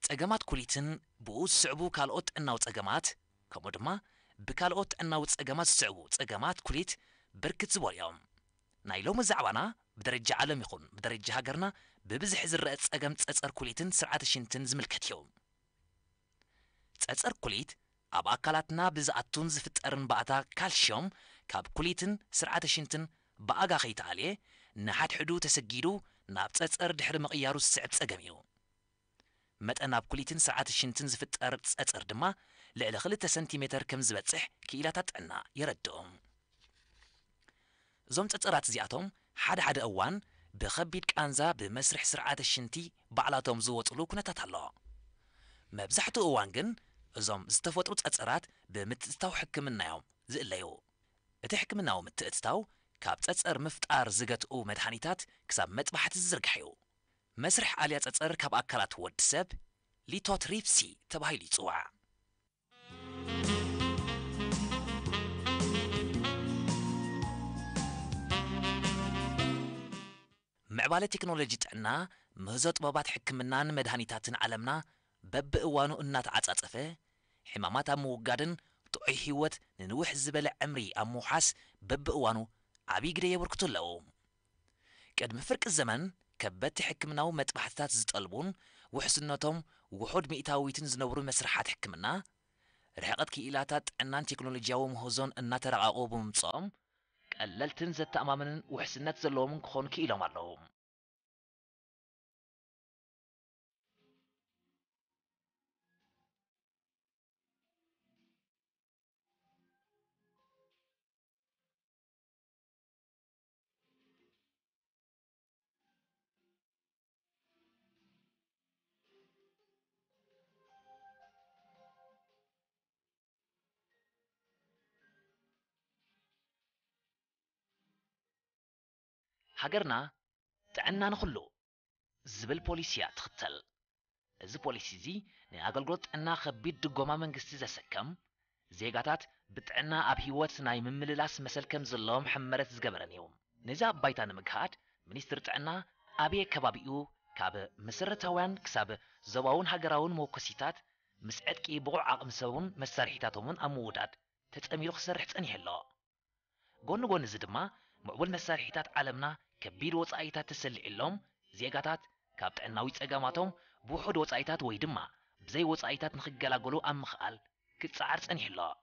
ጸገማት ኩሊትን ብኡ ዝስዕቡ ካልኦት ጥዕናዊ ጸገማት፣ ከምኡ ድማ ብካልኦት ጥዕናዊ ጸገማት ዝስዕቡ ጸገማት ኩሊት ብርክት ዝበሉ እዮም። ናይ ሎሚ ዛዕባና ብደረጃ ዓለም ይኹን ብደረጃ ሃገርና ብብዝሒ ዝረአ ጸገም ጸጸር ኩሊትን ስርዓተ ሽንትን ዝምልከት እዩ። ጸጸር ኩሊት ኣብ ኣካላትና ብዝኣቱን ዝፍጠርን ባእታ ካልሽዮም ካብ ኩሊትን ስርዓተ ሽንትን ብኣጋ ከይተኣልየ ንሓድሕዱ ተሰጊዱ ናብ ጸጸር ድሕሪ ምቕያሩ ዝስዕብ ጸገም እዩ። መጠን ኣብ ኩሊትን ስርዓተ ሽንትን ዝፍጠር ጸጸር ድማ ልዕሊ ክልተ ሰንቲሜተር ከም ዝበጽሕ ክኢላታት ጥዕና የረድኡ። እዞም ጸጸራት እዚኣቶም ሓደ ሓደ እዋን ብኸቢድ ቃንዛ ብመስርሕ ስርዓተ ሽንቲ ባዕላቶም ዝወጽሉ ኩነታት ኣሎ። መብዛሕትኡ እዋን ግን እዞም ዝተፈጥሩ ጸጸራት ብምትእትታው ሕክምና እዮም ዝእለዩ። እቲ ሕክምናዊ ምትእትታው ካብ ጸጸር ምፍጣር ዝገትኡ መድሃኒታት ክሳብ መጥባሕቲ ዝዝርጋሕ እዩ። መስርሕ ኣልያ ጸጸር ካብ ኣካላት ወዲ ሰብ ሊቶትሪፕሲ ተባሂሉ ይጽዋዕ። ምዕባለ ቴክኖሎጂ ጥዕና፣ ምህዞ ጥበባት ሕክምናን መድሃኒታትን ዓለምና በብእዋኑ እናተዓጻጸፈ፣ ሕማማት ኣብ ምውጋድን ጥዑይ ህይወት ንንውሕ ዝበለ ዕምሪ ኣብ ምውሓስ በብእዋኑ ዓብዪ ግደ የበርክቱ ኣለዉ። ቅድሚ ፍርቂ ዘመን ከበድቲ ሕክምናዊ መጥባሕትታት ዝጠልቡን ውሕስነቶም ውሑድ ሚእታዊትን ዝነብሩ መስርሓት ሕክምና፣ ርሕቀት ክኢላታት ጥዕናን ቴክኖሎጂያዊ ምህዞን እናተራቐቑ ብምምጽኦም፣ ቀለልትን ዘተኣማምንን ውሕስነት ዘለዎምን ክኾኑ ክኢሎም ኣለዉ። ሃገርና ጥዕና ንኹሉ ዝብል ፖሊሲ እያ ትኽተል። እዚ ፖሊሲ እዚ ንኣገልግሎት ጥዕና ከቢድ ድጎማ መንግስቲ ዘሰከም፣ ዜጋታት ብጥዕና ኣብ ህይወት ናይ ምምልላስ መሰል ከም ዘለዎም ሕመረት ዝገበረን እዩ። ነዚ ኣብ ባይታ ንምግሃድ ሚኒስትር ጥዕና ኣብየ ከባቢኡ ካብ መሰረታውያን ክሳብ ዞባውን ሃገራውን መወከሲታት ምስ ዕጥቂ ብቑዕ ዓቕሚ ሰቡን መሳርሒታቶምን ኣብ ምውዳድ ተጸሚዱ ክሰርሕ ጸኒሑ ኣሎ። ጎኒ ጎኒ እዚ ድማ ምዕቡል መሳርሒታት ዓለምና ከቢድ ወጻኢታት ተሰሊዕሎም ዜጋታት ካብ ጥዕናዊ ጸገማቶም ብውሑድ ወጻኢታት ወይ ድማ ብዘይ ወጻኢታት ንኽገላገሉ ኣብ ምኽኣል ክጸዓር ጸኒሑ ኣሎ።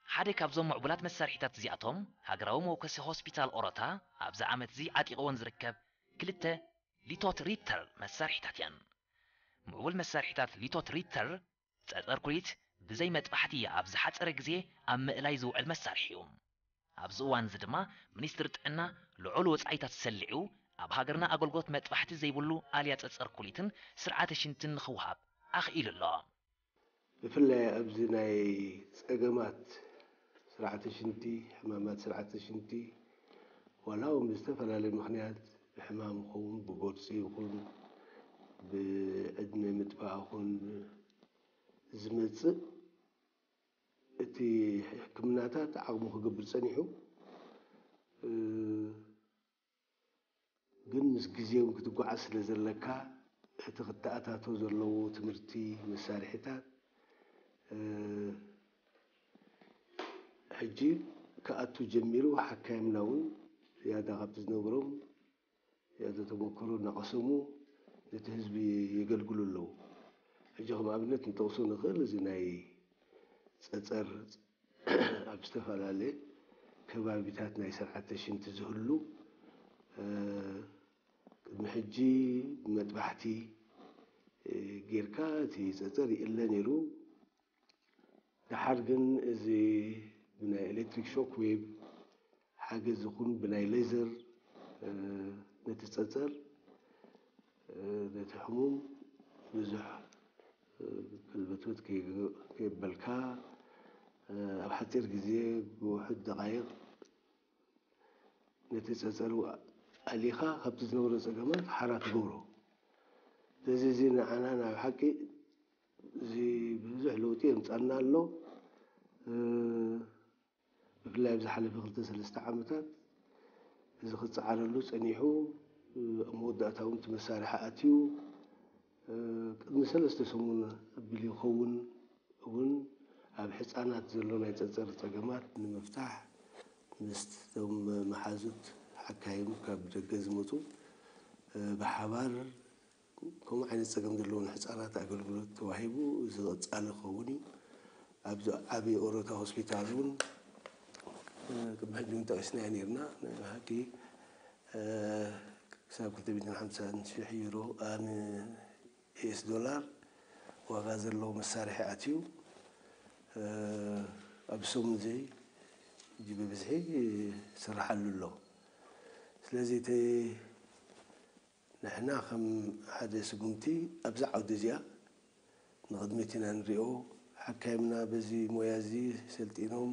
ሓደ ካብዞም ምዕቡላት መሳርሒታት እዚኣቶም፣ ሃገራዊ መወከሲ ሆስፒታል ኦሮታ ኣብዚ ዓመት እዚ ዓጢቕወን ዝርከብ ክልተ ሊቶት ሪፕተር መሳርሒታት እየን። ምዕቡል መሳርሒታት ሊቶት ሪፕተር ጸጸር ኩሊት ብዘይ መጥባሕቲ ኣብ ዝሓጸረ ግዜ ኣብ ምእላይ ዝውዕል መሳርሒ እዩ። ኣብዚ እዋን እዚ ድማ ሚኒስትሪ ጥዕና ልዑል ወጻኢታት ሰሊዑ ኣብ ሃገርና ኣገልግሎት መጥባሕቲ ዘይብሉ ኣልያ ጸጸር ኩሊትን ስርዓተ ሽንትን ንኽወሃብ ኣኽኢሉ ኣሎ። ብፍላይ ኣብዚ ናይ ጸገማት ስርዓተ ሽንቲ፣ ሕማማት ስርዓተ ሽንቲ፣ ዋላ እውን ብዝተፈላለየ ምኽንያት ብሕማም ይኹን ብጎርፂ ይኹን ብዕድመ ምጥፋእ ይኹን ዝመፅእ እቲ ሕክምናታት ዓቕሙ ክገብር ፀኒሑ፣ እ፣ ግን ምስ ግዜ እውን ክትጓዓዝ ስለ ዘለካ፣ እቲ ክተኣታቶ ዘለዎ ትምህርቲ፣ መሳርሒታት፣ እ፣ ሕጂ ክኣቱ ጀሚሩ። ሓካይምና እውን ዝያዳ ካብቲ ዝነበሮም ዝያዳ ተመክሮ እናቐሰሙ ነቲ ህዝቢ የገልግሉ ኣለዉ። ሕጂ ከም ኣብነት ንጠቕሶ ንኽእል፣ እዚ ናይ ጸጸር ኣብ ዝተፈላለየ ከባቢታት ናይ ስርዓተ ሽንቲ ዝህሉ፣ እ፣ ቅድሚ ሕጂ ብመጥባሕቲ፣ እ፣ ጌርካ እቲ ጸጸር ይእለ ነይሩ። ደሓር ግን እዚ ብናይ ኤሌክትሪክ ሾክ ዌቭ ሓገዝ ይኹን ብናይ ሌዘር፣ እ፣ ነቲ ጸጸር፣ ነቲ ሕሙም ብዙሕ ክልብትብት ከይበልካ ኣብ ሓፂር ግዜ ብውሑድ ደቃይቕ ነቲ ፀፀር ኣሊኻ ካብቲ ዝነበሮ ፀገማት ሓራ ትገብሮ። ስለዚ እዚ ንዓና ናብ ሓቂ እዚ ብዙሕ ለውጢ የምፃና ኣሎ። ብፍላይ ኣብ ዝሓለፈ ክልተ ሰለስተ ዓመታት እዚ ክፀዓረሉ ፀኒሑ ኣብ መወዳእታ እውን እቲ መሳርሒ ኣትዩ ቅድሚ ሰለስተ ሰሙን ኣቢሉ ይኸውን እውን ኣብ ሕፃናት ዘሎ ናይ ፀፀር ፀገማት ንምፍታሕ ምስቶም መሓዙት ሓካይም ካብ ደገ ዝመፁ ብሓባር ከምኡ ዓይነት ፀገም ዘለዎም ሕፃናት ኣገልግሎት ተዋሂቡ እዚ ቀፃሊ ክኸውን እዩ። ኣብዚ ዓብዪ ኦሮታ ሆስፒታል እውን ቅድሚ ሕጂ እውን ጠቂስናዮ ነርና። ናይ ብሓቂ ክሳብ ክልተ ሚእትን ሓምሳን ሽሕ ዩሮ ን ዩኤስ ዶላር ዋጋ ዘለዎ መሳርሒ ኣትዩ ኣብ ሰሙን ዘይ ሕጂ ብብዝሒ ይስርሓሉ ኣሎ። ስለዚ እቲ ንሕና ከም ሓደ ስጉምቲ ኣብዛ ዓውዲ እዚኣ ንቕድሚት ኢና ንሪኦ። ሓካይምና በዚ ሞያ እዚ ሰልጢኖም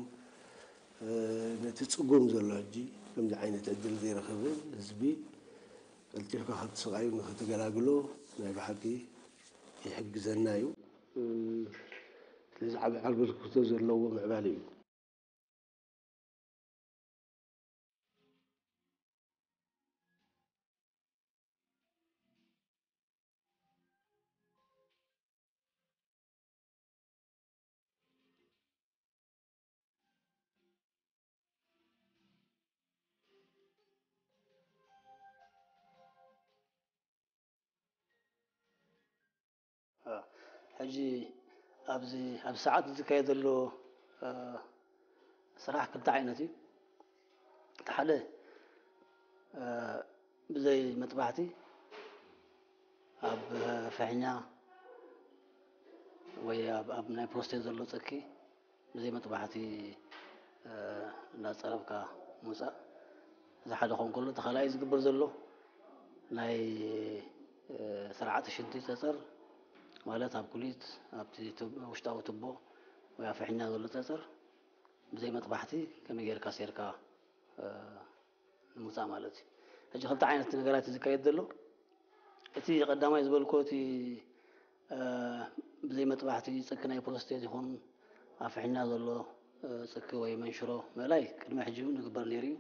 ነቲ ጽጉም ዘሎ ሕጂ ከምዚ ዓይነት ዕድል ዘይረኸበ ህዝቢ ቀልጢፍካ ካብ ስቓዩ ንኽትገላግሎ ናይ ብሓቂ ይሕግዘና እዩ። ስለዚ ዓቢ ኣበርክቶ ዘለዎ ምዕባለ እዩ። ሕጂ ኣብዚ ኣብ ሰዓት ዝካየድ ዘሎ ስራሕ ክልተ ዓይነት እዩ። እቲ ሓደ ብዘይ መጥባሕቲ ኣብ ፍሕኛ ወይ ኣብ ናይ ፕሮስቴት ዘሎ ጸኪ ብዘይ መጥባሕቲ እናጸረብካ ምውጻእ። እዚ ሓደ ክኸውን ከሎ፣ እቲ ካልኣይ ዝግበር ዘሎ ናይ ስርዓተ ሽንቲ ጸጸር ማለት ኣብ ኩሊት ኣብቲ ውሽጣዊ ቱቦ ወይ ኣብ ፍሕኛ ዘሎ ጸጸር ብዘይ መጥባሕቲ ከመይ ጌርካ ሴርካ ንምውፃእ ማለት እዩ። ሕጂ ክልተ ዓይነት ነገራት እዩ ዝካየድ ዘሎ። እቲ ቀዳማይ ዝበልኮ እቲ ብዘይ መጥባሕቲ ጸኪ ናይ ፕሮስቴት ይኹን ኣብ ፍሕኛ ዘሎ ጸኪ ወይ መንሽሮ ምእላይ ቅድሚ ሕጂ እውን ይግበር ነይሩ እዩ።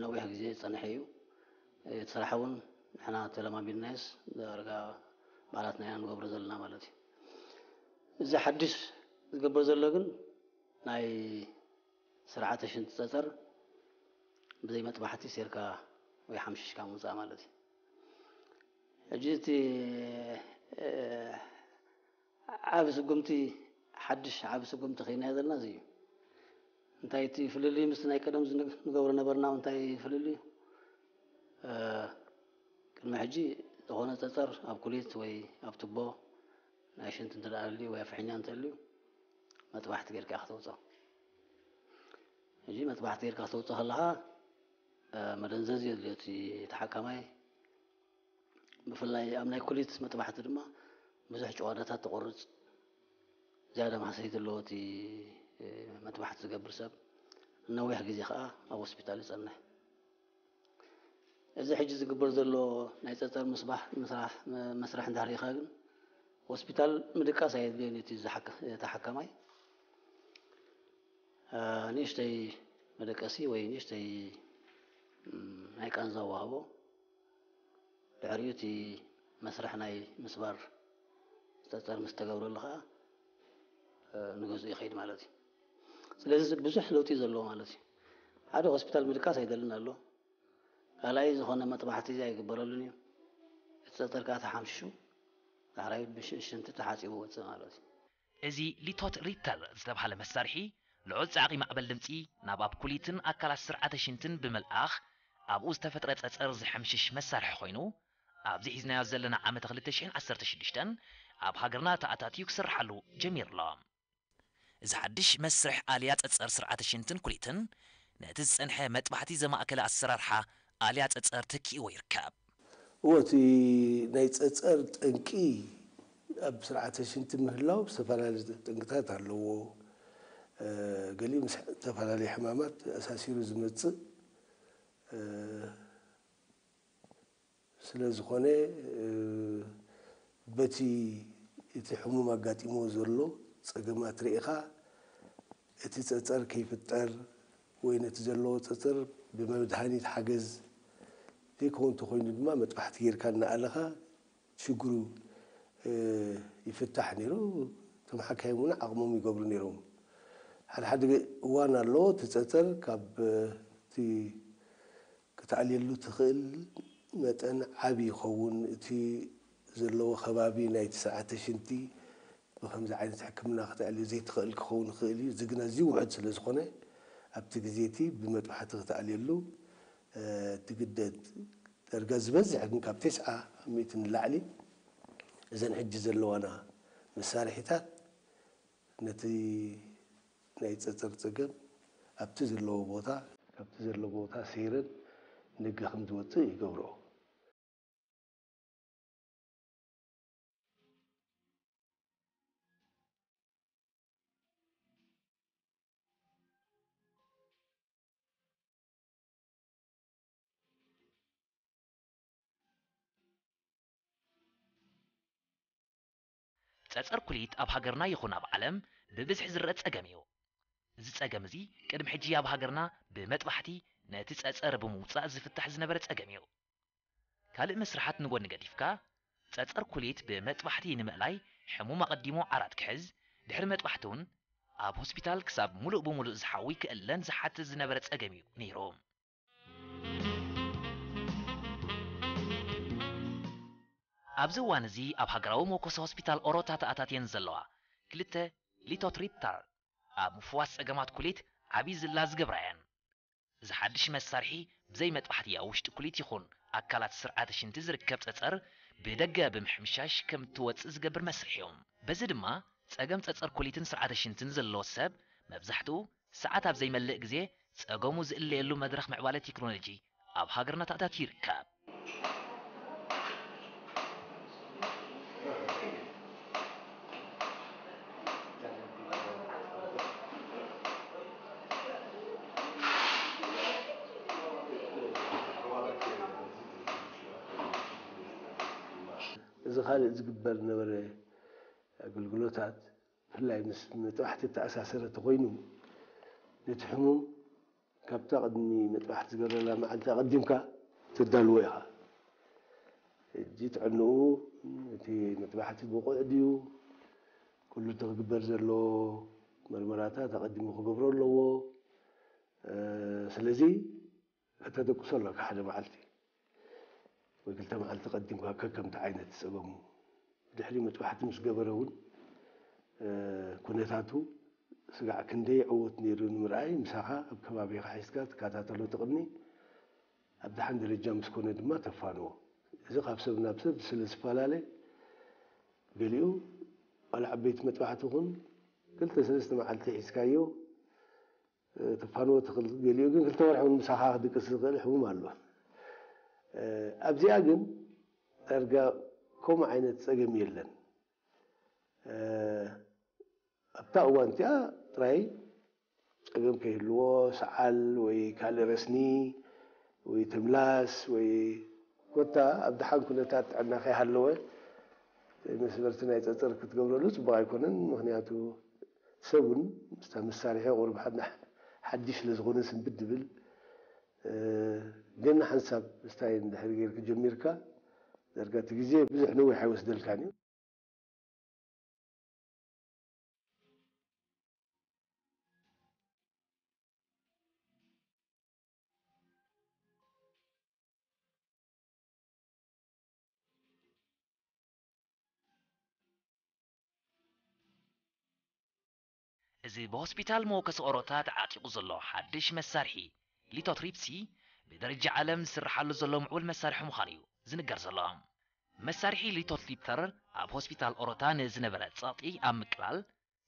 ነዊሕ ግዜ ዝጸንሐ እዩ። እቲ ስራሕ እውን ንሕና ተለማሚድናዮስ ዳርጋ ባዕላትና ኢና ንገብሮ ዘለና ማለት እዩ። እዚ ሓድሽ ዝገብር ዘሎ ግን ናይ ስርዓተ ሽንቲ ጸጸር ብዘይ መጥባሕቲ ሴርካ ወይ ሓምሽሽካ ምውጻእ ማለት እዩ። ሕጂ እቲ ዓቢ ስጉምቲ ሓድሽ ዓቢ ስጉምቲ ኸይናዮ ዘለና እዚ እዩ። እንታይ እቲ ፍልልዩ ምስቲ ናይ ቀደም ንገብሮ ነበርና እንታይ ፍልልዩ? ቅድሚ ሕጂ ዝኾነ ጸጸር ኣብ ኩሊት ወይ ኣብ ቱቦ ናይ ሽንቲ እንተ ደኣ ኣልዩ ወይ ኣብ ፍሕኛ እንተ ኣልዩ መጥባሕቲ ጌርካ ኢኻ ክተውጽኦ። ሕጂ መጥባሕቲ ጌርካ ክተውጽኦ ከለኻ መደንዘዚ የድልዮ እቲ ተሓካማይ። ብፍላይ ኣብ ናይ ኩሊት መጥባሕቲ ድማ ብዙሕ ጭዋዳታት ተቆርጽ። ዝያዳ ማህሰይቲ ኣለዎ እቲ መጥባሕቲ ዝገብር ሰብ። ነዊሕ ግዜ ከኣ ኣብ ሆስፒታል ይጸንሕ። እዚ ሕጂ ዝግበር ዘሎ ናይ ጸጸር ምስባሕ መስራሕ እንድሕር ርኢኻ ግን ሆስፒታል ምድቃስ ኣየድልዮን እዩ እቲ ተሓካማይ። ንእሽተይ መደቀሲ ወይ ንእሽተይ ናይ ቃንዛ ወሃቦ ድሕሪኡ እቲ መስርሕ ናይ ምስባር ጸጸር ምስ ተገብረሉ ከኣ ንገዝኡ ይኸይድ ማለት እዩ። ስለዚ ብዙሕ ለውጢ እዩ ዘለዎ ማለት እዩ። ሓደ ሆስፒታል ምድቃስ ኣይደልን ኣሎ። ካልኣይ ዝኾነ መጥባሕቲ ኣይግበረሉን እዩ። እቲ ጸጸር ከኣ ተሓምሽሹ ዳሕራይ ብሽንቲ ተሓጺቡ ወጽእ ማለት እዩ። እዚ ሊቶት ሪተር ዝተብሃለ መሳርሒ ልዑል ጻዕቒ ማዕበል ድምጺ ናብ ኣብ ኩሊትን ኣካላት ስርዓተ ሽንትን ብምልኣኽ ኣብኡ ዝተፈጥረ ጸጸር ዝሕምሽሽ መሳርሒ ኮይኑ ኣብዚ ሒዝናዮ ዘለና ዓመተ ክልተ ሽሕን ዓሰርተ ሽዱሽተን ኣብ ሃገርና ተኣታትዩ ክስርሓሉ ጀሚሩ ኣሎ። እዚ ሓድሽ መስርሕ ኣልያ ጸጸር ስርዓተ ሽንትን ኩሊትን ነቲ ዝጸንሐ መጥባሕቲ ዘማእከለ ኣሰራርሓ ኣልያ ጸጸር ተኪእዎ ይርከብ። እቲ ናይ ጸጸር ጠንቂ ኣብ ስርዓተ ሽንቲ ምህላው ዝተፈላለዩ ጠንቅታት ኣለዎ። ገሊኡ ምስ ዝተፈላለዩ ሕማማት ኣሳሲሩ ዝመጽእ ስለ ዝኾነ፣ በቲ እቲ ሕሙም ኣጋጢሞ ዘሎ ጸገማት ርኢኻ እቲ ጸጸር ከይፍጠር ወይ ነቲ ዘለዎ ጸጸር ብመድሃኒት ሓገዝ ዘይከውን እንተኾይኑ ድማ መጥባሕቲ ጌርካ እናኣለኻ ሽግሩ ይፍታሕ ነይሩ። እቶም ሓካይም እውን ዓቕሞም ይገብሩ ነይሮም። ሓደ ሓደ እዋን ኣሎ እቲ ጸጸር ካብ እቲ ክትኣልየሉ ትኽእል መጠን ዓቢ ይኸውን። እቲ ዘለዎ ከባቢ ናይቲ ስርዓተ ሽንቲ ብኸምዚ ዓይነት ሕክምና ክትኣልዮ ዘይትኽእል ክኸውን ይኽእል እዩ። እዚ ግና እዚ ውሑድ ስለ ዝኾነ ኣብቲ ግዜ እቲ ብመጥባሕቲ ክትኣልየሉ ትግደድ። ደረጃ ዝበዝሕ ግን ካብ ተስዓ ሚእቲ ንላዕሊ እዘን ሕጂ ዘለዋና መሳርሒታት ነቲ ናይ ጸጸር ጸገም ኣብቲ ዘለዎ ቦታ ካብቲ ዘለዎ ቦታ ሰይረን ንግህ ከም ዝወጽእ ይገብርኦ። ጸጸር ኩሊት ኣብ ሃገርና ይኹን ኣብ ዓለም ብብዝሒ ዝረአ ጸገም እዩ። እዚ ጸገም እዚ ቅድሚ ሕጂ ኣብ ሃገርና ብመጥባሕቲ ነቲ ጸጸር ብምውጻእ ዝፍታሕ ዝነበረ ጸገም እዩ። ካልእ መስርሓት ንጎኒ ገዲፍካ፣ ጸጸር ኩሊት ብመጥባሕቲ ንምእላይ ሕሙም ኣቐዲሙ ዓራት ክሕዝ፣ ድሕሪ መጥባሕቲ እውን ኣብ ሆስፒታል ክሳብ ሙሉእ ብሙሉእ ዝሓዊ ክእለን ዝሓትት ዝነበረ ጸገም እዩ ነይሩ። ኣብዚ እዋን እዚ ኣብ ሃገራዊ መወከሲ ሆስፒታል ኦሮታ ተኣታትየን ዘለዋ ክልተ ሊቶትሪፕተር ኣብ ምፍዋስ ጸገማት ኩሊት ዓቢ ዝላ ዝገብራ እየን። እዚ ሓድሽ መሳርሒ ብዘይ መጥባሕቲ ኣብ ውሽጢ ኩሊት ይኹን ኣካላት ስርዓተ ሽንቲ ዝርከብ ጸጸር ብደገ ብምሕምሻሽ ከም እትወጽእ ዝገብር መስርሕ እዩ። በዚ ድማ ጸገም ጸጸር ኩሊትን ስርዓተ ሽንትን ዘለዎ ሰብ መብዛሕትኡ ሰዓት ኣብ ዘይመልእ ግዜ ጸገሙ ዝእለየሉ መድረኽ ምዕባለ ቴክኖሎጂ ኣብ ሃገርና ተኣታትዩ ይርከብ። እዚ ካልእ ዝግበር ዝነበረ ኣገልግሎታት ብፍላይ ምስ መጥባሕቲ እተኣሳሰረ እንተኾይኑ ነቲ ሕሙም ካብታ ቅድሚ መጥባሕቲ ዝገበረላ መዓልቲ ኣቐዲምካ ተዳልዎ ኢኻ። ሕጂ ጥዕንኡ እቲ መጥባሕቲ ብቑዕ ድዩ፣ ኩሉ እቲ ክግበር ዘለዎ መርመራታት ኣቐዲሙ ክገብሮ ኣለዎ። ስለዚ ከተደቅሶ ኣለካ ሓደ መዓልቲ ወይ ክልተ መዓልቲ ቀዲምካ ከከምቲ ዓይነት ጸገሙ። ድሕሪ መጥባሕቲ ምስ ገበረ እውን ኩነታቱ ስጋዕ ክንደይ ዕዉት ነይሩ ንምርኣይ ምሳኻ ኣብ ከባቢኻ ሒዝካ ትከታተሎ ትቕኒ ኣብ ደሓን ደረጃ ምስ ኮነ ድማ ተፋንዎ። እዚ ካብ ሰብ ናብ ሰብ ስለ ዝፈላለ ገሊኡ ዋላ ዓበይቲ መጥባሕቲ ኹን ክልተ ሰለስተ መዓልቲ ሒዝካዮ ተፋንዎ ትኽእል። ገሊኡ ግን ክልተ ወርሒ እውን ምሳኻ ክድቅስ ዝኽእል ሕሙም ኣሎ። ኣብዚኣ ግን ዳርጋ ከምኡ ዓይነት ጸገም የለን። ኣብታ እዋን እቲኣ ጥራይ ጸገም ከይህልዎ ሰዓል ወይ ካልእ ረስኒ ወይ ትምላስ ወይ ኮታ ኣብ ደሓን ኩነታት ጥዕና ከይሃለወ መስበርቲ ናይ ጸጸር ክትገብረሉ ጽቡቕ ኣይኮነን። ምኽንያቱ ሰብ እውን ምስታ መሳርሒ ቁሩብ ሓድሽ ስለ ዝኾነ ስንብድ ድብል ግን ሓንሳብ ስታይ እንድሕር ጌርክ ጀሚርካ ዳርጋ እቲ ግዜ ብዙሕ ነዊሕ ኣይወስደልካን እዩ። እዚ ብሆስፒታል መወከሲ ኦሮታ ተዓጢቑ ዘሎ ሓድሽ መሳርሒ ሊቶትሪፕሲ ብደረጃ ዓለም ዝስርሓሉ ዘሎ ምዕቡል መሳርሒ ምዃኑ እዩ ዝንገር ዘሎ። መሳርሒ ሊቶትሪፕተር ኣብ ሆስፒታል ኦሮታ ንዝነበረ ጸቕጢ ኣብ ምቅላል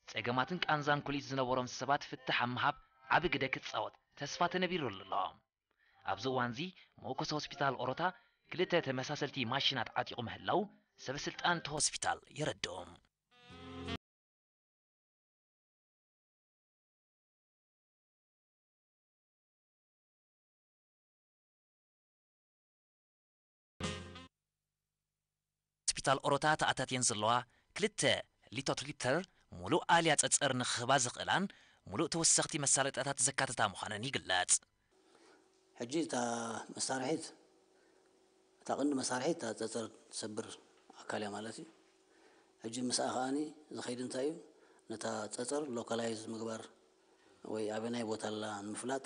ጸገማትን ቃንዛን ኩሊት ዝነበሮም ሰባት ፍታሕ ኣብ ምሃብ ዓቢ ግደ ክጻወት ተስፋ ተነቢሩሉ ኣሎ። ኣብዚ እዋንዚ መወከሲ ሆስፒታል ኦሮታ ክልተ ተመሳሰልቲ ማሽናት ዓጢቑ ምህላው ሰበ ስልጣን እቲ ሆስፒታል የረድኦም። ሆስፒታል ኦሮታ ተኣታትየን ዘለዋ ክልተ ሊቶትሪፕተር ሙሉእ ኣልያ ጸጸር ንክህባ ዝኽእላን ሙሉእ ተወሰኽቲ መሳለጥያታት ዘካተታ ምዃነን ይግለጽ። ሕጂ እታ መሳርሒት፣ እታ ቀንዲ መሳርሒት እታ ጸጸር ትሰብር ኣካል እያ ማለት እዩ። ሕጂ ምስኣ ከኣኒ ዝኸይድ እንታይ እዩ? ነታ ጸጸር ሎካላይዝ ምግባር ወይ ኣበናይ ቦታ ኣላ ንምፍላጥ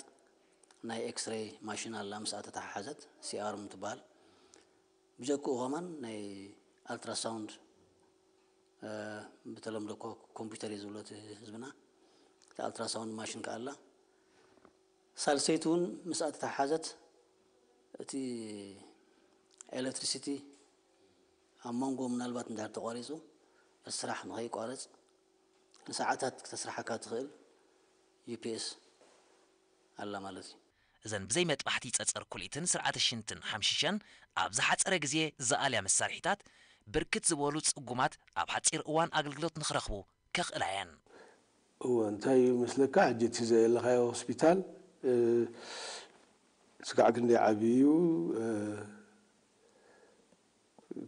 ናይ ኤክስሬይ ማሽን ኣላ፣ ምስኣ ተተሓሓዘት ሲኣርም ትበሃል። ብጀክኡ ከማን ናይ ኣልትራሳውንድ፣ እ፣ ብተለምዶ ኮ-፣ ኮምፒውተር እዩ ዝብሎ እቲ ህዝብና። እቲ ኣልትራሳውንድ ማሽን ከኣ ኣላ። ሳልሰይቲ እውን ምስኣ ተተሓሓዘት እቲ ኤሌክትሪሲቲ ኣብ መንጎ ምናልባት እንድሕር ተቋሪጹ እቲ ስራሕ ንኸይቋረጽ ንሰዓታት ክተስርሓካ ትኽእል ዩ ፒ ኤስ ኣላ ማለት እዩ። እዘን ብዘይ መጥባሕቲ ጸጸር ኩሊትን ስርዓተ ሽንትን ሓምሺሸን ኣብ ዝሓጸረ ግዜ ዝኣልያ መሳርሒታት ብርክት ዝበሉ ጽጉማት ኣብ ሓጺር እዋን ኣገልግሎት ንኽረኽቡ ከኽእላ እየን። እወ፣ እንታይ እዩ መስለካ፣ ሕጂ እቲ ዘለኻዮ ሆስፒታል፣ እ፣ ስጋዕ ክንደይ ዓብዪ እዩ፣ እ፣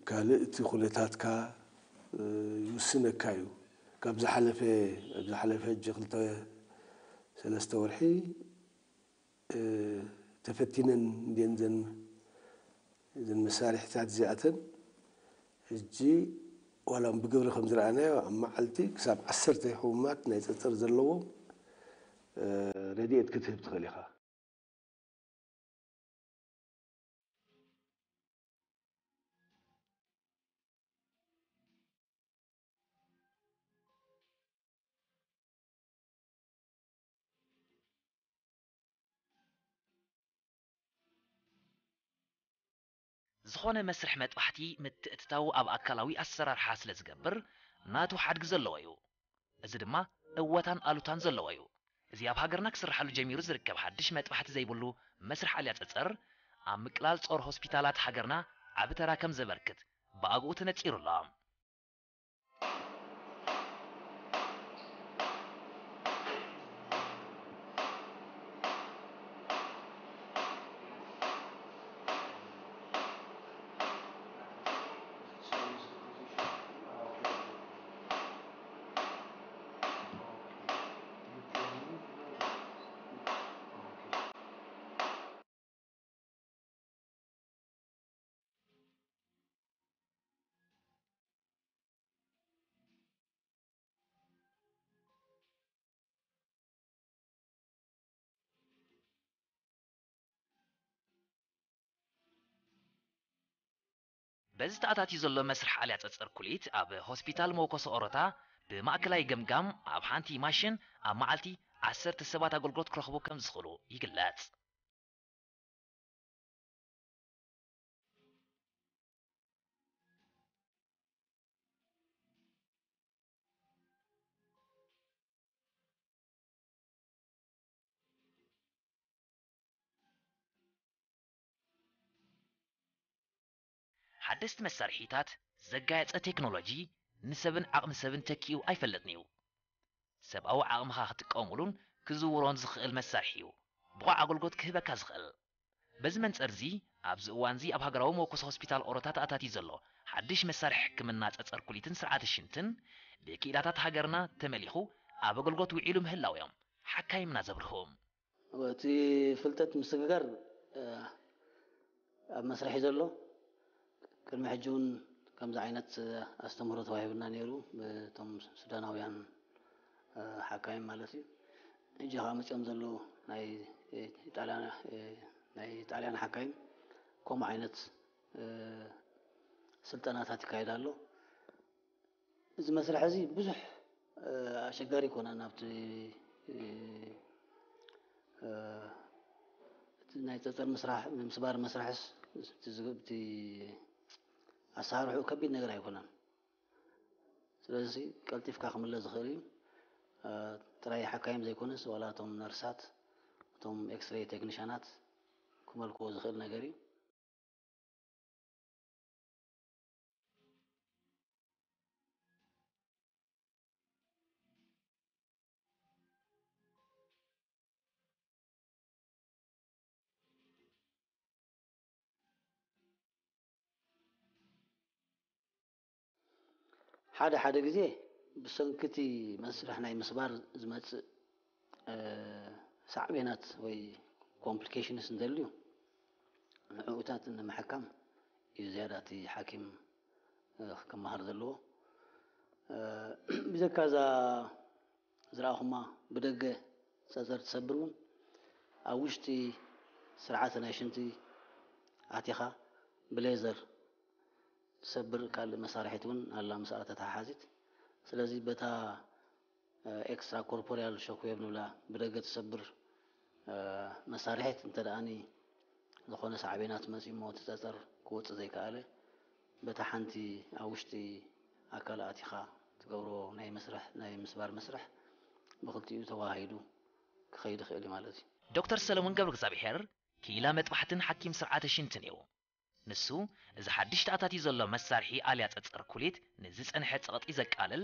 ካልእ እቲ ኩነታትካ፣ እ፣ ይውስነካ እዩ። ካብ ዝሓለፈ፣ ኣብ ዝሓለፈ ሕጂ ክልተ ሰለስተ ወርሒ፣ እ፣ ተፈቲነን እንድየን ዘን፣ ዘን መሳርሒታት እዚኣተን። ሕጂ ዋላ እውን ብግብሪ ከም ዝረኣናዮ ኣብ መዓልቲ ክሳብ ዓሰርተ ሕሙማት ናይ ጸጸር ዘለዎም፣ እ፣ ረድኤት ክትህብ ትኽእል ኢኻ። ዝኾነ መስርሕ መጥባሕቲ ምትእትታው ኣብ ኣካላዊ ኣሰራርሓ ስለ ዝገብር፣ ናቱ ሓድጊ ዘለዎ እዩ። እዚ ድማ እወታን ኣሉታን ዘለዎ እዩ። እዚ ኣብ ሃገርና ክስርሓሉ ጀሚሩ ዝርከብ ሓድሽ መጥባሕቲ ዘይብሉ መስርሕ ኣልያ ጸጸር፣ ኣብ ምቅላል ጾር ሆስፒታላት ሃገርና ዓቢ ተራ ከም ዘበርክት ብኣግኡ ተነጺሩ ኣሎ። በዚ ተኣታትዩ ዘሎ መስርሕ ኣልያ ጸጸር ኩሊት ኣብ ሆስፒታል መወከሲ ኦሮታ ብማእከላይ ገምጋም ኣብ ሓንቲ ማሽን ኣብ መዓልቲ ዓሰርተ ሰባት ኣገልግሎት ክረኽቡ ከም ዝኽእሉ ይግለጽ። ሓደስቲ መሳርሒታት ዘጋየጸ ቴክኖሎጂ ንሰብን ዓቕሚ ሰብን ተኪኡ ኣይፈልጥን እዩ። ሰብኣዊ ዓቕምኻ ክትጥቀሙሉን ክዝውሮን ዝኽእል መሳርሒ እዩ። ብቑዕ ኣገልግሎት ክህበካ ዝኽእል። በዚ መንጸር እዚ፣ ኣብዚ እዋን እዚ ኣብ ሃገራዊ መወከሲ ሆስፒታል ኦሮታ ተኣታትዩ ዘሎ ሓድሽ መሳርሒ ሕክምና ጸጸር ኩሊትን ስርዓተ ሽንትን፣ ብክኢላታት ሃገርና ተመሊኹ ኣብ ኣገልግሎት ውዒሉ ምህላው እዮም ሓካይምና ዘብርሁ። እቲ ፍልጠት ምስግጋር፣ እ፣ ኣብ መስርሕ እዩ ዘሎ። ቅድሚ ሕጂ እውን ከምዚ ዓይነት ኣስተምህሮ ተዋሂቡና ነይሩ ብቶም ሱዳናውያን፣ እ፣ ሓካይም ማለት እዩ። ሕጂ ከዓ መፂኦም ዘለዉ ናይ፣ እ፣ ኢጣልያን፣ እ፣ ናይ ጣልያን ሓካይም ከምኡ ዓይነት፣ እ፣ ስልጠናታት ይካየድ ኣሎ። እዚ መስርሕ እዚ ብዙሕ፣ እ፣ ኣሸጋሪ ኣይኮነን። ኣብቲ፣ እ፣ እ፣ እቲ ናይ ጸጸር ምስራሕ፣ ምስባር መስርሕስ እቲ ዝግ-፣ እቲ ኣሰራርሕኡ ከቢድ ነገር ኣይኮነን። ስለዚ ቀልጢፍካ ክምለስ ዝኽእል እዩ። እ፣ ጥራይ ሓካይም ዘይኮነስ ዋላ እቶም ነርሳት፣ እቶም ኤክስሬይ ቴክኒሻናት ክመልክዎ ዝኽእል ነገር እዩ። ሓደ ሓደ ግዜ ብሰንኪ እቲ መስርሕ ናይ ምስባር ዝመጽእ ሳዕቤናት ወይ ኮምፕሊኬሽንስ እንተልዩ፣ ንዕኡታት ንምሕካም እዩ ዝያዳ እቲ ሓኪም ክመሃር ዘለዎ። ብዘካ እዛ ዝረኣኹማ ብደገ ጸጸር ትሰብር እውን፣ ኣብ ውሽጢ ስርዓተ ናይ ሽንቲ ኣቲኻ ብሌዘር ትሰብር ካልእ መሳርሒት እውን ኣላ፣ ምስኣ ተተሓሓዚት። ስለዚ በታ ኤክስትራ ኮርፖሪያል ሾክዌቭ ንብላ ብደገ ትሰብር መሳርሒት እንተ ደኣኒ ዝኾነ ሳዕቤናት መጺሞ እቲ ጸጸር ክወጽእ ዘይከኣለ፣ በታ ሓንቲ ኣብ ውሽጢ ኣካል ኣቲኻ ትገብሮ ናይ መስርሕ፣ ናይ ምስባር መስርሕ ብኽልቲኡ ተወሃሂዱ ክኸይድ ይኽእል እዩ ማለት እዩ። ዶክተር ሰለሙን ገብረእግዚኣብሄር ክኢላ መጥባሕትን ሓኪም ስርዓተ ሽንትን እዩ። ንሱ፣ እዚ ሓድሽ ተኣታትዩ ዘሎ መሳርሒ ኣልያ ጸጸር ኩሊት ንዝጸንሐ ጸቕጢ ዘቃልል፣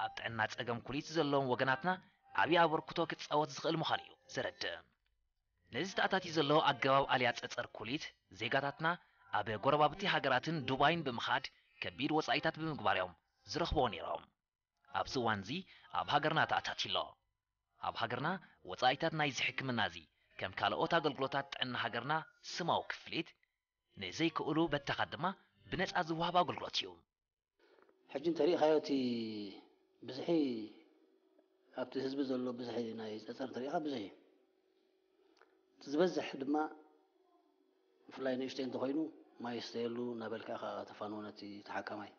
ኣብ ጥዕና ጸገም ኩሊት ዘለዎም ወገናትና ዓቢ ኣበርክቶ ክጻወት ዝኽእል ምዃኑ እዩ ዘረድእ። ነዚ ተኣታትዩ ዘሎ ኣገባብ ኣልያ ጸጸር ኩሊት፣ ዜጋታትና ኣብ ጎረባብቲ ሃገራትን ዱባይን ብምኻድ ከቢድ ወጻኢታት ብምግባር እዮም ዝረኽብዎ ነይሮም። ኣብዚ እዋንዚ ኣብ ሃገርና ተኣታትዩ ኣሎ። ኣብ ሃገርና ወጻኢታት ናይዚ ሕክምና እዚ ከም ካልኦት ኣገልግሎታት ጥዕና ሃገርና ስማዊ ክፍሊት፣ ንዘይክእሉ በታኻት ድማ ብነጻ ዝወሃብ ኣገልግሎት እዩ። ሕጂ እንተሪእኻዮ እቲ ብዝሒ ኣብቲ ህዝቢ ዘሎ ብዝሒ ናይ ጸጸር እንተሪእኻ ብዙሕ እዩ። እቲ ዝበዝሕ ድማ ብፍላይ ንእሽተይ እንተኾይኑ ማይ ይስተየሉ እናበልካ ኢኻ ተፋንዎ ነቲ ተሓካማይ።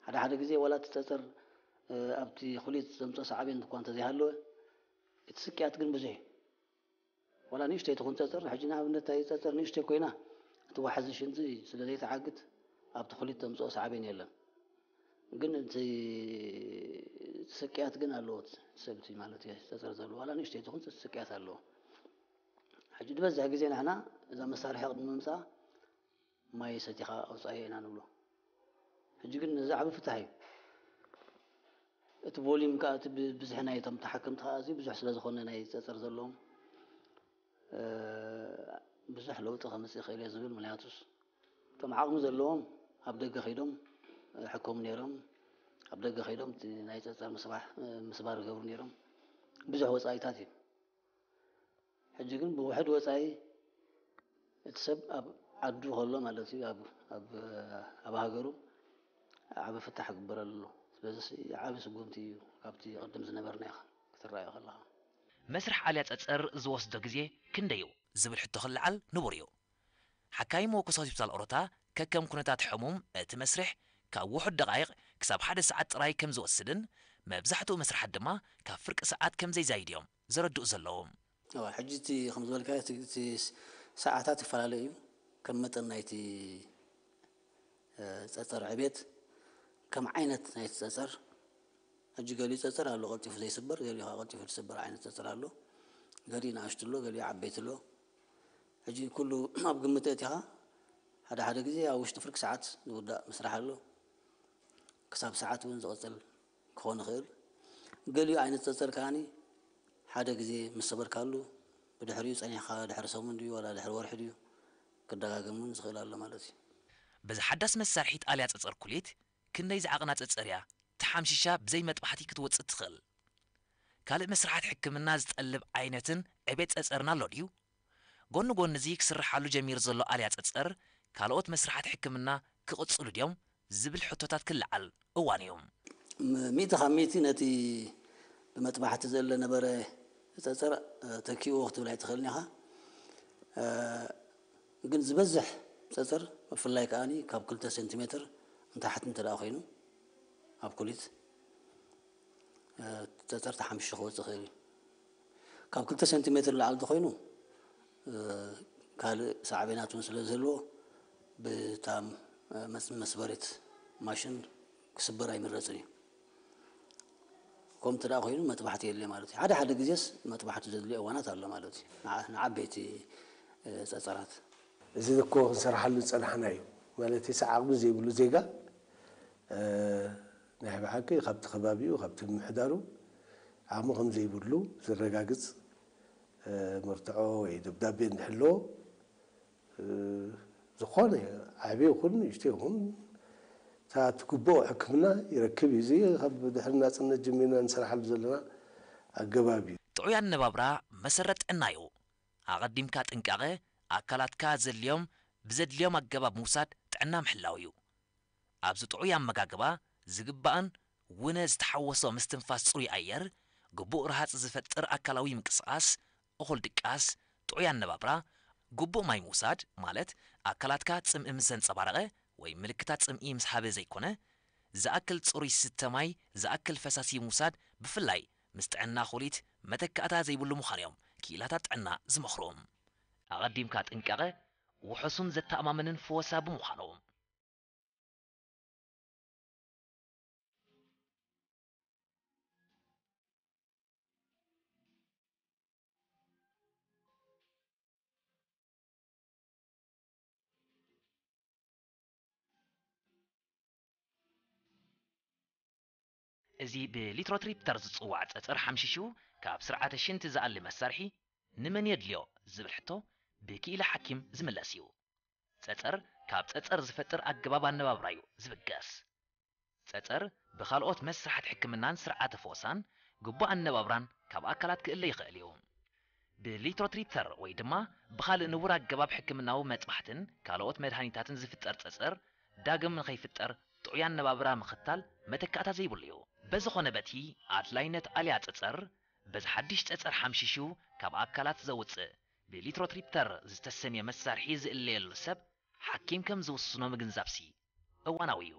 ሓደ ሓደ ግዜ ዋላ እቲ ጸጸር ኣብቲ ኩሊት ዘምጽኦ ሳዕቤን እኳ እንተዘይሃለወ እቲ ስቅያት ግን ብዙሕ እዩ። ዋላ ንእሽተይ ትኹን ጸጸር፣ ሕጂ ንኣብነት እታ ጸጸር ንእሽተይ ኮይና እቲ ዋሕዚ ሽንቲ ስለ ዘይትዓግት ኣብቲ ኩሊት ተምጽኦ ሳዕቤን የለን። ግን እቲ ስቅያት ግን ኣለዎ፣ እቲ ሰብቲ ማለት እዩ ጸጸር ዘለዎ ዋላ ንእሽተይ ትኹን ስቅያት ኣለዎ። ሕጂ ዝበዝሕ ግዜ ንሕና እዛ መሳርሒ ቅድሚ ምምጻኣ ማይ ሰቲኻ ኣውጻዮ ኢና ንብሎ። ሕጂ ግን ነዚ ዓቢ ፍታሕ እዩ። እቲ volume ከኣ እቲ ብዝሒ ናይቶም ተሓከምቲ ከኣ ኣዝዩ ብዙሕ ስለ ዝኾነ ናይ ጸጸር ዘለዎም ብዙሕ ለውጢ ከምጽእ ይኽእል እየ ዝብል። ምክንያቱስ እቶም ዓቕሚ ዘለዎም ኣብ ደገ ከይዶም ሕከሙ ነይሮም፣ ኣብ ደገ ከይዶም እቲ ናይ ጸጸር ምስባር ይገብሩ ነይሮም። ብዙሕ ወጻኢታት እዩ። ሕጂ ግን ብውሕድ ወጻኢ እቲ ሰብ ኣብ ዓዱ ከሎ ማለት እዩ ኣብ ኣብ ኣብ ሃገሩ ዓቢ ፍታሕ ክግበረሉ ኣሎ። ስለዚ ዓቢ ስጉምቲ እዩ ካብቲ ቅድም ዝነበርናዮ ክትረኣዮ ከለኻ። መስርሕ ኣልያ ጸጸር ዝወስዶ ግዜ ክንደይ እዩ ዝብል ሕቶ ክለዓል ንቡር እዩ። ሓካይም መወከሲ ሆስፒታል ኦሮታ ከከም ኩነታት ሕሙም እቲ መስርሕ ካብ ውሑድ ደቓይቕ ክሳብ ሓደ ሰዓት ጥራይ ከም ዝወስድን መብዛሕትኡ መስርሓት ድማ ካብ ፍርቂ ሰዓት ከም ዘይዛይድ እዮም ዘረድኡ ዘለዉ። እዋ ሕጂ እቲ ከም ዝበልካዮ እቲ ሰዓታት ይፈላለ እዩ ከም መጠን ናይቲ ጸጸር ዕቤት ከም ዓይነት ናይቲ ጸጸር ሕጂ ገሊኡ ጸጸር ኣሎ ቀልጢፉ ዘይስበር ገሊኡ ከዓ ቀልጢፉ ዝስበር ዓይነት ጸጸር ኣሎ ገሊኡ ንኣሽቱ ኣሎ ገሊኡ ዓበይቲ ኣሎ ሕጂ ኩሉ ኣብ ግምት ኣእቲኻ ሓደ ሓደ ግዜ ኣብ ውሽጢ ፍርቂ ሰዓት ዝውዳእ ምስራሕ ኣሎ ክሳብ ሰዓት እውን ዝቐጽል ክኾን ይኽእል። ገሊኡ ዓይነት ጸጸር ከኣኒ ሓደ ግዜ ምስ ሰበርካሉ ብድሕሪኡ ጸኒሕካ ድሕሪ ሰሙን ድዩ ዋላ ድሕሪ ወርሒ ድዩ ክደጋገም እውን ዝኽእል ኣሎ ማለት እዩ። በዚ ሓዳስ መሳርሒ ጣልያ ጸጸር ኩሊት ክንደይ ዝዓቕና ጸጸር እያ ተሓምሺሻ ብዘይ መጥባሕቲ ክትወጽእ ትኽእል? ካልእ መስርሓት ሕክምና ዝጠልብ ዓይነትን ዕቤት ጸጸርን ኣሎ ድዩ? ጎኒ ጎኒ እዚ ክስርሓሉ ጀሚሩ ዘሎ ኣልያ ጸጸር ካልኦት መስርሓት ሕክምና ክቕጽሉ ድዮም ዝብል ሕቶታት ክለዓል እዋን እዩ። ሚእቲ ካብ ሚእቲ ነቲ ብመጥባሕቲ ዘለ ነበረ ጸጸር ተኪእዎ ክትብል ኣይትኽእልን ኢኻ። ግን ዝበዝሕ ጸጸር ብፍላይ ከኣ ካብ ክልተ ሴንቲሜትር ንታሕቲ እንተ ደኣ ኮይኑ ኣብ ኩሊት ጸጸር ተሓምሺሹ ክወጽእ ይኽእል እዩ። ካብ ክልተ ሴንቲሜትር ንላዕሊ እንተኾይኑ ካልእ ሳዕቤናት እውን ስለ ዝህልዎ ብታ መስበሪት ማሽን ክስበር ኣይምረጽን እዩ። ከምኡ እንተ ደኣ ኮይኑ መጥባሕቲ የድልዮ ማለት እዩ። ሓደ ሓደ ግዜስ መጥባሕቲ ዘድልዮ እዋናት ኣሎ ማለት እዩ። ንዓ- ንዓበይቲ ጸጸራት። እዚ እኮ ክንሰርሓሉ ዝጸናሕና እዩ። ማለት እቲ ዓቕሚ ዘይብሉ ዜጋ ናይ ብሓቂ ካብቲ ከባቢኡ ካብቲ ምምሕዳሩ ዓቕሚ ከም ዘይብሉ ዘረጋግጽ መርትዖ ወይ ደብዳቤ እንድሕር ኣለዎ ዝኾነ ዓቢ ይኹን ንእሽቶ ይኹን እቲ እቲ ግቡእ ሕክምና ይረክብ እዩ። እዚ ካብ ድሕሪ ናጽነት ጀሚርና ንሰርሓሉ ዘለና ኣገባብ እዩ። ጥዑይ ኣነባብራ መሰረት ጥዕና እዩ። ኣቐዲምካ ጥንቃቐ ኣካላትካ ዘድልዮም ብዘድልዮም ኣገባብ ምውሳድ ጥዕና ምሕላው እዩ። ኣብዚ ጥዑይ ኣመጋግባ ዝግባእን ውነ ዝተሓወሶ ምስትንፋስ ጽሩይ ኣየር፣ ግቡእ ረሃጽ ዝፈጥር ኣካላዊ ምንቅስቓስ፣ እኹል ድቃስ፣ ጥዑይ ኣነባብራ፣ ግቡእ ማይ ምውሳድ ማለት ኣካላትካ ጽምኢ ምስ ዘንጸባረቐ ወይ ምልክታት ጽምኢ ምስ ሃበ ዘይኮነ፣ ዝኣክል ጽሩይ ዝስተ ማይ፣ ዝኣክል ፈሳሲ ምውሳድ ብፍላይ ምስ ጥዕና ኩሊት መተካእታ ዘይብሉ ምዃኑ እዮም ክኢላታት ጥዕና ዝመኽሩ። ኣቐዲምካ ጥንቃቐ ውሑስን ዘተኣማምንን ፈወሳ ብምዃኑ። እዚ ብሊትሮትሪፕተር ዝጽዋዕ ጸጸር ሓምሺሹ ካብ ስርዓተ ሽንቲ ዝኣሊ መሳርሒ ንመን የድልዮ ዝብል ሕቶ ብክኢላ ሓኪም ዝምለስ እዩ። ጸጸር ካብ ጸጸር ዝፈጥር ኣገባብ ኣነባብራ እዩ ዝብገስ። ጸጸር ብኻልኦት መሳርሕቲ ሕክምናን ስርዓተ ፈወሳን ግቡእ ኣነባብራን ካብ ኣካላት ክእለ ይኽእል እዩ። ብሊትሮትሪፕተር ወይ ድማ ብኻልእ ንቡር ኣገባብ ሕክምናዊ መጥባሕትን ካልኦት መድሃኒታትን ዝፍጠር ጸጸር ዳግም ንኸይፍጠር ጥዑይ ኣነባብራ ምኽታል መተካእታ ዘይብሉ እዩ። በዝኾነ በቲ ኣድላይነት ኣልያ ጸጸር በዚ ሓድሽ ጸጸር ሓምሺሹ ካብ ኣካላት ዘውጽእ ብሊትሮትሪፕተር ዝተሰምየ መሳርሒ ዝእለየሉ ሰብ ሓኪም ከም ዝውስኖ ምግንዛብሲ እዋናዊ እዩ።